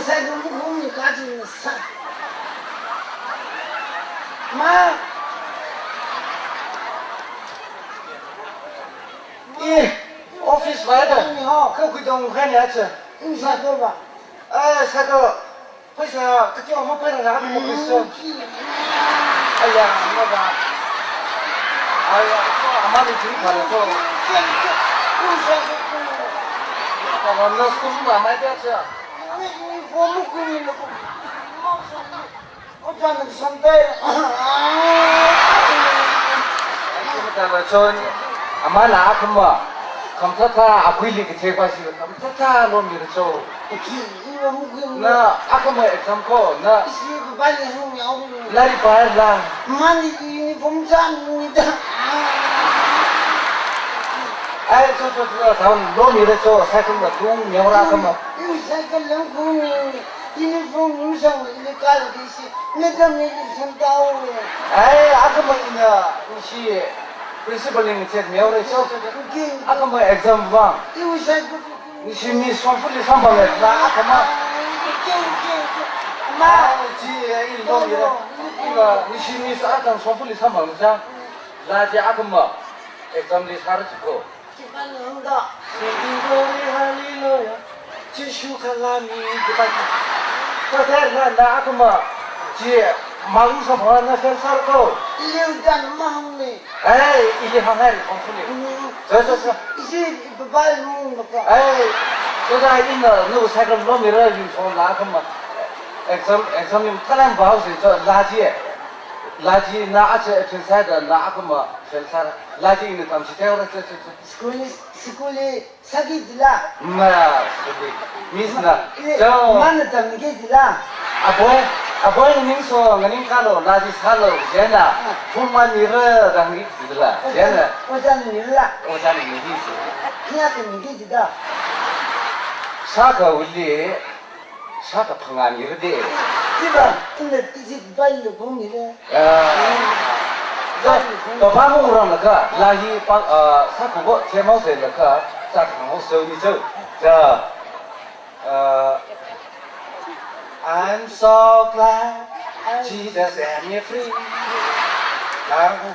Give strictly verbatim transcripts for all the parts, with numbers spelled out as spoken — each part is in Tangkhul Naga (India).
Sai dum kum ni kaji na sa. Ma. Eh, office vai da. Ni ho. Ka kuidong khai ni acha. Ni sa ko ba. Eh, sa ko. Pheisā, kachi ama pheirāna, ama pheisā. Aya, ama ba. Aya, so, amali chi phala so. Kala na school ma mai da cha. Kala chon, amana akhama. Khamathā thā, akhuili kathei pa si, khamathā thā lomira cho. Ichi, iwa mukhui. Na, akhama exam ko, na. Isi, baba ni hung ya hung. Lairik pāhaira. Mani uniform chān ni da. Ai, cho, cho, cho, thang lomira cho, cycle la tung, nyaora akhama. Iwa cycle lang kuni, uniform lusang, ili kal di si, madam ni lusang tao. Ai, akhama ina, ishi, principal ni chet nyaora cho. Okay. Akhama exam vang. Iwa cycle. Nisi miss shongfali samphangla, akhama. Keu, keu, keu. Ma. Ah, chi, eh, i lomira. Ina, nisi miss atam shongfali samphangla. La chi akhama. Exam li sāra chiko. Chipan nanda. Singing glory, hallelujah. Jishu kalami. Chipan. Kother na, na akhama. Chi, malu samphangla na fail sāra ko. Liu dan mahang ni. Ai, ili hāngngai ri, khongsu ni. Mm. Sir, sir, sir. Isi, baba, mm, baba. Ai, so da ina, nu cycle lomira, uniform la akhama. Exam, exam ni kalam bau si, so, la chi. La chi, na acha, exercise da, na akhama, fail sāra. La chi ina tamchithei ra, so, so, so. School is, school is, Sāki jila? Ma, sāki. Miss na. Ile, so, mana tamki jila? Aboi, aboi nganingso, nganing kalo, laji sālo, jena. Ah. Phone man mira, dangki jila. Ojā, jena. Ojā mira. Ojā mira si. Kya tamki jila? Sākha uli, sākha phangā mira de. Jiba, ina tiji bai lo bong mira. Ah. Papa mung rang laka, lahi pa, ah, sākha bo, chemao se laka, sākha mo se ni chau. Ja, ah, I'm so glad Jesus set me free. Kang,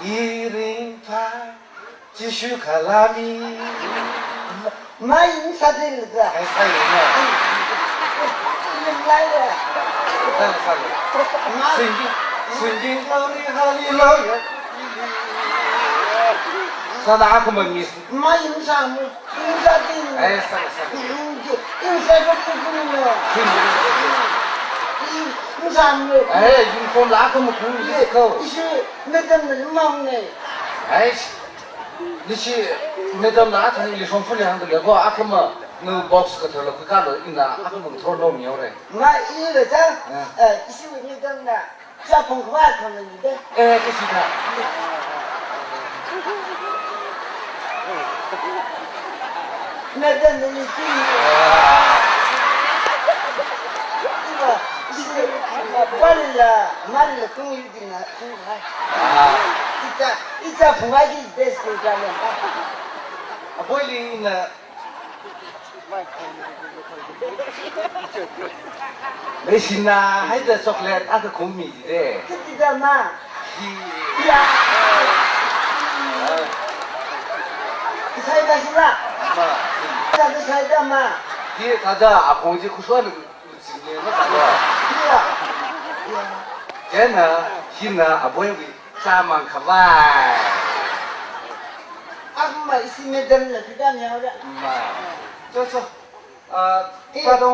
iring pa. Jishu kalami. Mai, nsāda lada. Ai, sāya na. Limlai le. Sāya, sāya. Mai. Singing, singing glory, hallelujah. Sāda akhama miss. Mai, nsāmi. Nsāda. Ai, sāya, sāya. Nsāda kukuni. Nsāmi. Ai, uniform la akhama kukuni ko. Ishi, madam na mang ne. Ai. Nisi madam na athang ili shongfali hāngda lei ko, akhama nu box kathar lo kakalo ina akhama thor lo mihaora. Nga ili le cha, ah, eh, isi wui madam na, cha phong kwa kama ni de. Eh, kasi ka. Madam na ni ki. Ina, isi, ina, bala, mala, kung yu dina, kung hai. Ah. Ita, ita phong ai ki best ko jana. Aboili ina. Leishina haida chocolate akha khum mi de. Kiti da ma. Hi. Ya. Isai da sila. Ma. Isai da ma. Hi, thāda apong ji khushwa. China, hina, aboiwui, sāmang khavai. Amma isi madam la pida mihaora. Ma. So, so. Ah, padong.